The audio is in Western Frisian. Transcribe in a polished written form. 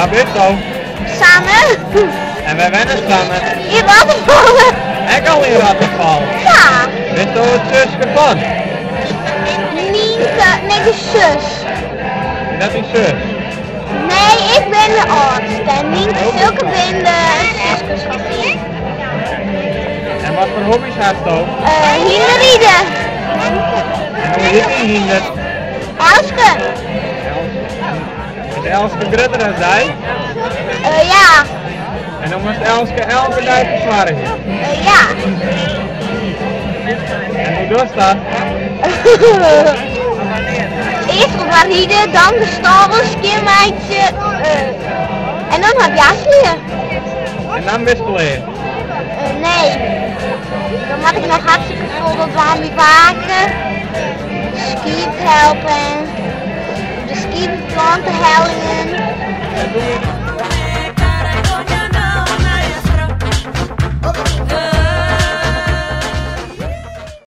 Wa bisto? Sanne. En wêr wennest, Sanne? Yn Rottefalle. Ek al yn Rottefalle? Ja. Bisto it suske fan? Nynke, nee, de sus. Is dat dyn sus? Nee, ik bin de âldste en Nynke en Silke binne de suskes fan my. En wat foar hobby's hasto? Hynderride. En hoe hjit dyn hynder? Elske. Is Elske grutter as dy? Ja. En dan moatst Elske elke dei fersoargje? Ja. En hoe dochst dat? Earst op har ride, dan de stâlen skjinmeitsje en dan har boarstelje. En dan bist klear? Nee. Dan moat ik noch hartstikke folle dwaan by pake. Skiep helpe. De skiep planteheljen.